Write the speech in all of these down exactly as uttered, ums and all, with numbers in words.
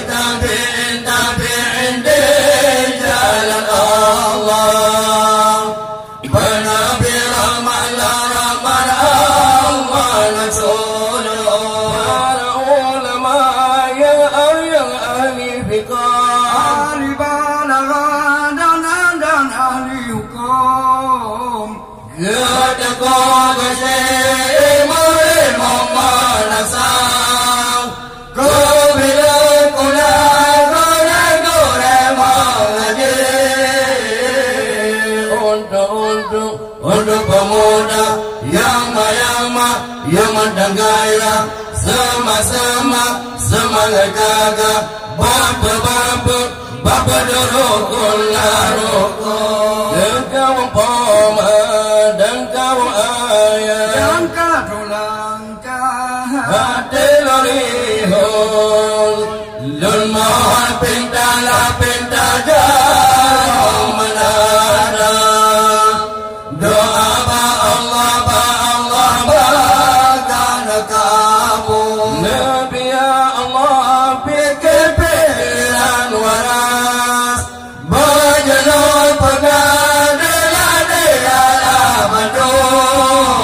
Tabi'in, tabi'in di jalan Allah. Beunabi rahmat, rahmat Allah Rasulullah. Para ulama yang, yang ahli fiqah. Ahli balaghah dan, dan ahli hukum. Geutanyoe keuh Syekh Ibrahim Muhammad Hasan, geubilang kula gurée-gurée meungaji. Untuk, untuk, untuk pemuda nyang ma, nyang ma, nyang mantong gairah, sama-sama seumangat gagah, bapak-bapak, bapak dua rukun, lhèe rukun. Dan kawan poma, dan kawan ayah, dan ka tulang ka, até lôn rihon. Lôn mohon pintalah, pinta jaroe meunara. Doa bak Allah, bak Allah, bak gata kabul. Neubi ya Allah, pike pikiran waras. Beujeuneuh peugah deungon ala bandum.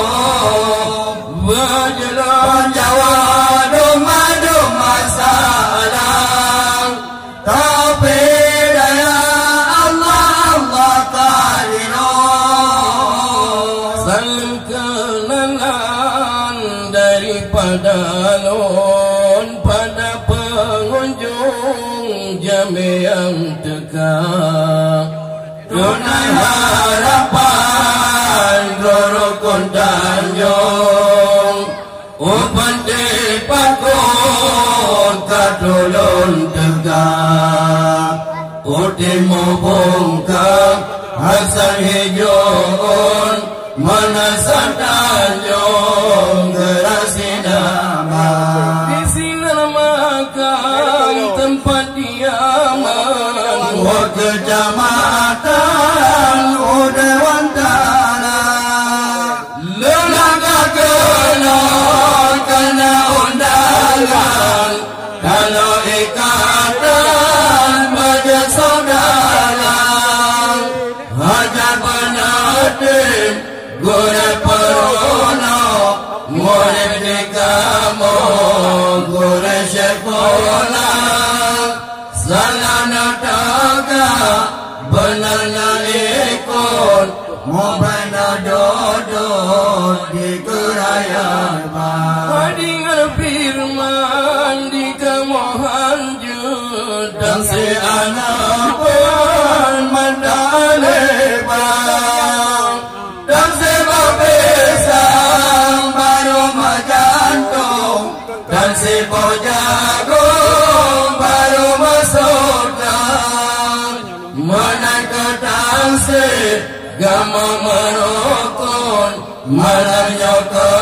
Beujeuneuh jaweueb dum-dum masalah. Tapi daya Allah, Allah ka jinoe. Salam keunalan daripada lôn pada pengunjung jamé nyang teuka. Tunai harapan Guru Kun Tanjong, u panté pakon ka tulôn teuga. U timu bungka Hasan Hijon, Meunasah Tanjong geurasi nama. Di sinan makam teumpat diaman. Wa keucamatan u Dewan Tanah. Leulah ka keunoe kana undangan. Kalau ikatan bajak saudara, hajat beuneutem gurée peurunoe, murit di kamoe gurée Syekhona, salah na teuga beuna na ikot. Mubana dodot di keurayan ba. Deungon firman di kamoe hanjeuet, dan si aneuk peuet mata lé ba. Dan si boh pisang barô meujantong, dan si boh jagong barô meusodang. Meunan keuh tanseb gama meurukon, malam nyoe keu